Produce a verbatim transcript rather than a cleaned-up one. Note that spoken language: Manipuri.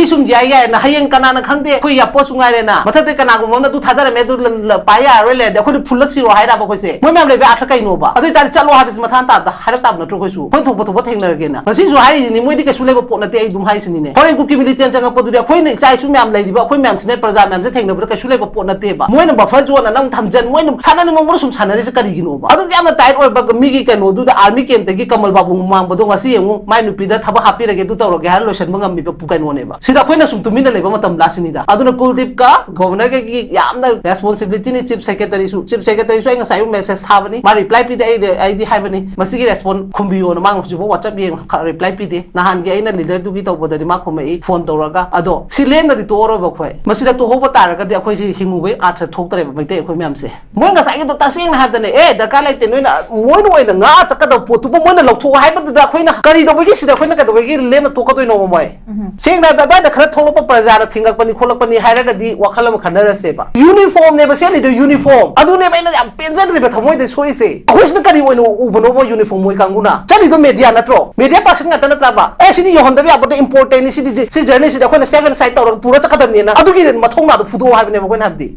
ꯁꯨꯝ ꯌꯥꯏ ꯌꯥꯏꯅ ꯍꯌꯦꯡ ꯀꯅꯥꯅ ꯈꯪꯗꯦ, ꯑꯩꯈꯣꯏ ꯌꯥꯄꯣꯁꯨ ꯉꯥꯏꯔꯦꯅ, ꯃꯊꯛꯇ ꯀꯅꯥꯒꯨꯝꯕ ꯑꯃꯅ ꯑꯗꯨ ꯊꯥꯗꯔꯝꯃꯦ, ꯑꯗꯨ ꯂ-, ꯂ-, ꯄꯥꯏ ꯌꯥꯔꯔꯣꯏ ꯂꯩꯔꯗꯤ ꯑꯩꯈꯣꯏꯅ ꯐꯨꯜꯂ ꯁꯤꯔꯣ ꯍꯥꯏꯔꯕ ꯑꯩꯈꯣꯏꯁꯦ? ꯃꯣꯏ ꯃꯌꯥꯝ ꯂꯩꯕ ꯑꯥꯔꯊ ꯀꯩꯅꯣꯕ? ꯑꯗꯨ ꯑꯣꯏꯇꯥꯔꯗꯤ ꯆꯠꯂꯣ ꯍꯥꯏꯕꯁꯤ ꯃꯊꯥ ꯇꯥꯗ ꯍꯥꯏꯔꯞ ꯇꯥꯕ ꯅꯠꯇ꯭ꯔꯣ? ꯑꯩꯈꯣꯏꯁꯨ ꯑꯩꯈꯣꯏ ꯊꯣꯛꯄ ꯊꯣꯛꯄ ꯊꯦꯡꯅꯔꯒꯦꯅ ꯉꯁꯤꯁꯨ ꯍꯥꯏꯔꯤꯁꯤꯅꯤ꯫ ꯃꯣꯏꯗꯤ ꯀꯩꯁꯨ ꯂꯩꯕ ꯄꯣꯠ ꯅꯠꯇꯦ, ꯑꯩ ꯑꯗꯨꯝ ꯍꯥꯏꯁꯤꯅꯤꯅꯦ꯫ ꯐꯣꯔꯦꯟ ꯀꯨꯀꯤ ꯃꯤꯂꯤꯇꯦꯟ ꯆꯪꯉꯛꯄꯗꯨꯗꯤ ꯑꯩꯈꯣꯏꯅ ꯏꯆꯥ ꯏꯁꯨ ꯃꯌꯥꯝ ꯂꯩꯔꯤꯕ ꯑꯩꯈꯣꯏ ꯃꯌꯥꯝꯁꯤꯅ, ꯄ꯭ꯔꯖꯥ ꯃꯌꯥꯝꯁꯦ ꯊꯦꯡꯅꯕꯗ ꯀꯩꯁꯨ ꯂꯩꯕ ꯄꯣꯠ ꯅꯠꯇꯦꯕ꯫ ꯃꯣꯏꯅ ꯕꯐꯔ ꯖꯣꯟ ꯑꯅ ꯑꯃꯨꯛ ꯊꯝꯖꯟ, ꯃꯣꯏꯅ ꯁꯥꯟꯅꯅꯤꯡꯕ ꯃꯑꯣꯡꯗ ꯁꯨꯝ ꯁꯥꯟꯅꯔꯤꯁꯦ ꯀꯔꯤꯒꯤꯅꯣꯕ? ꯑꯗꯨꯛ ꯌꯥꯝꯅ ꯇꯥꯏꯠ ꯑꯣꯏꯕ ꯃꯤꯒꯤ ꯀꯩꯅꯣꯗꯨꯗ, ꯑꯥꯔꯃꯤ ꯀꯦꯝꯞꯇꯒꯤ ꯀꯃꯜ ꯕꯥꯕꯨ ꯃꯥꯡꯕꯗꯣ ꯉꯁꯤ ꯌꯦꯡꯉꯨ, ꯃꯥꯏ ꯅꯨꯄꯤꯗ ꯊꯕꯛ ꯍꯥꯞꯄꯤꯔꯒꯦ, ꯑꯗꯨ ꯇꯧꯔꯒꯦ ꯍꯥꯏꯔ ꯂꯣꯏꯁꯤꯟꯕ ꯉꯝꯃꯤꯕ ꯄꯨ-, ꯀꯩꯅꯣꯅꯦꯕ꯫ ꯁꯤꯗ ꯑꯩꯈꯣꯏꯅ ꯁꯨꯝ ꯇꯨꯃꯤꯟꯅ ꯂꯩꯕ ꯃꯇꯝ ꯂꯥꯁꯤꯅꯤꯗ꯫ ꯑꯗꯨꯅ ꯀꯨꯜꯗꯤꯞꯀ ꯒꯣꯚꯔꯅꯔꯒꯤ ꯌꯥꯝꯅ ꯔꯦꯁꯄꯣꯟꯁꯤꯕꯤꯂꯤꯇꯤꯅꯤ꯫ ꯆꯤꯐ ꯁꯦꯀ꯭ꯔꯦꯇꯔꯤꯁꯨ, ꯆꯤꯐ ꯁꯦꯀ꯭ꯔꯦꯇꯔꯤꯁꯨ ꯑꯩ ꯉꯁꯥꯏ ꯑꯌꯨꯛ ꯃꯦꯁꯦꯖ ꯊꯥꯕꯅꯤ, ꯃꯥ ꯔꯤꯄ꯭ꯂꯥꯏ ꯄꯤꯗꯦ꯫ ꯑꯩ, ꯑꯩꯗꯤ ꯍꯥꯏꯕꯅꯤ, ꯃꯁꯤꯒꯤ ꯔꯦꯁꯄꯣꯟ ꯈꯨꯝꯕꯤꯌꯣꯅ ꯃꯥ ꯍꯧꯖꯤꯛꯐꯥꯎ WhatsApp ꯌꯦꯡ ꯔꯤꯄ꯭ꯂꯥꯏ ꯄꯤꯗꯦ꯫ ꯅꯍꯥꯟꯒꯤ ꯑꯩꯅ ꯂꯤꯗꯔꯗꯨꯒꯤ ꯇꯧꯕꯗꯗꯤ ꯃꯥ ꯈꯨꯝꯃꯛꯏ ꯐꯣꯟ ꯇꯧꯔꯒ꯫ ꯑꯗꯣ ꯁꯤ ꯂꯦꯝꯅꯗꯤ ꯇꯣꯛꯑꯔꯣꯏꯕ ꯑꯩꯈꯣꯏ꯫ ꯃꯁꯤꯗ ꯇꯣꯛꯍꯧꯕ ꯇꯥꯔꯒꯗꯤ ꯑꯩꯈꯣꯏꯁꯤ ꯍꯤꯡꯉꯨꯕꯩ ꯑꯥꯔꯊ ꯊꯣꯛꯇ꯭ꯔꯦꯕ ꯃꯩꯇꯩ ꯑꯩꯈꯣꯏ ꯃꯌꯥꯝꯁꯦ꯫ ꯃꯣꯏ ꯉꯁꯥꯏꯒꯤꯗꯣ ꯇꯁꯦꯡꯅ ꯍꯥꯏꯕꯗꯅꯦ, "ꯑꯦ, ꯗꯔꯀꯥꯔ ꯂꯩꯇꯦ, ꯅꯣꯏꯅ, ꯃꯣꯏꯅ ꯑꯣꯏꯅ ꯉꯥ ꯆꯠꯀꯗꯕ ꯄꯣꯠꯇꯨꯕꯨ ꯃꯣꯏꯅ ꯂꯧꯊꯣꯛꯑꯣ" ꯍꯥꯏꯕꯗꯨꯗ ꯑꯩꯈꯣꯏꯅ ꯀꯔꯤ ꯇꯧꯕꯒꯤ ꯁꯤꯗ ꯑꯩꯈꯣꯏꯅ ꯀꯩꯗꯧꯕꯒꯤ ꯂꯦꯝꯅ ꯇꯣꯛꯀꯗꯣꯏꯅꯣꯕ ꯃꯣꯏ? ꯎꯝ꯫ ꯁꯦꯡꯅ ꯑꯗꯥꯏꯗ ꯈꯔ ꯊꯣꯛꯂꯛꯄ ꯄ꯭ꯔꯖꯥꯅ ꯊꯤꯡꯉꯛꯄꯅꯤ ꯈꯣꯠꯂꯛꯄꯅꯤ ꯍꯥꯏꯔꯒꯗꯤ ꯋꯥꯈꯜ ꯑꯃ ꯈꯟꯅꯔꯁꯦꯕ꯫ ꯌꯨꯅꯤꯐꯣꯔꯝꯅꯦꯕ ꯁꯦꯠꯂꯤꯗꯣ, ꯌꯨꯅꯤꯐꯣꯔꯝ꯫ ꯑꯗꯨꯅꯦꯕ ꯑꯩꯅ ꯌꯥꯝ ꯄꯦꯟꯖꯗ꯭ꯔꯤꯕ ꯊꯃꯣꯏꯗ ꯁꯣꯛꯏꯁꯦ꯫ ꯑꯩꯈꯣꯏꯁꯤꯅ ꯀꯔꯤ ꯑꯣꯏꯅ ꯎꯕꯅꯣꯕ ꯌꯨꯅꯤꯐꯣꯔꯝ ꯃꯣꯏ ꯀꯥꯡꯕꯨꯅ? ꯆꯠꯂꯤꯗꯣ ꯃꯦꯗꯤꯌꯥ ꯅꯠꯇ꯭ꯔꯣ? ꯃꯦꯗꯤꯌꯥ ꯄꯥꯔꯁꯟ ꯉꯥꯛꯇ ꯅꯠꯇ꯭ꯔꯕ? "ꯑꯦ, ꯁꯤꯗꯤ ꯌꯧꯍꯟꯗꯕ ꯌꯥꯄꯣꯠꯇꯦ, ꯏꯝꯄꯣꯔꯇꯦꯟꯅꯤ, ꯁꯤꯗꯤ, ꯁꯤ ꯖꯔꯅꯤꯁꯤꯗꯤ ꯑꯩꯈꯣꯏꯅ ꯁꯦꯚꯦꯟ ꯁꯥꯏꯠ ꯇꯧꯔꯒ ꯄꯨꯔ ꯆꯠꯀꯗꯕꯅꯦꯅ" ꯑꯗꯨꯒꯤ ꯃꯊꯧꯅꯥꯗꯣ ꯐꯨꯗꯣꯛꯑꯣ ꯍꯥꯏꯕꯅꯦꯕ ꯑꯩꯈꯣꯏꯅ ꯍꯥꯏꯕꯗꯤ꯫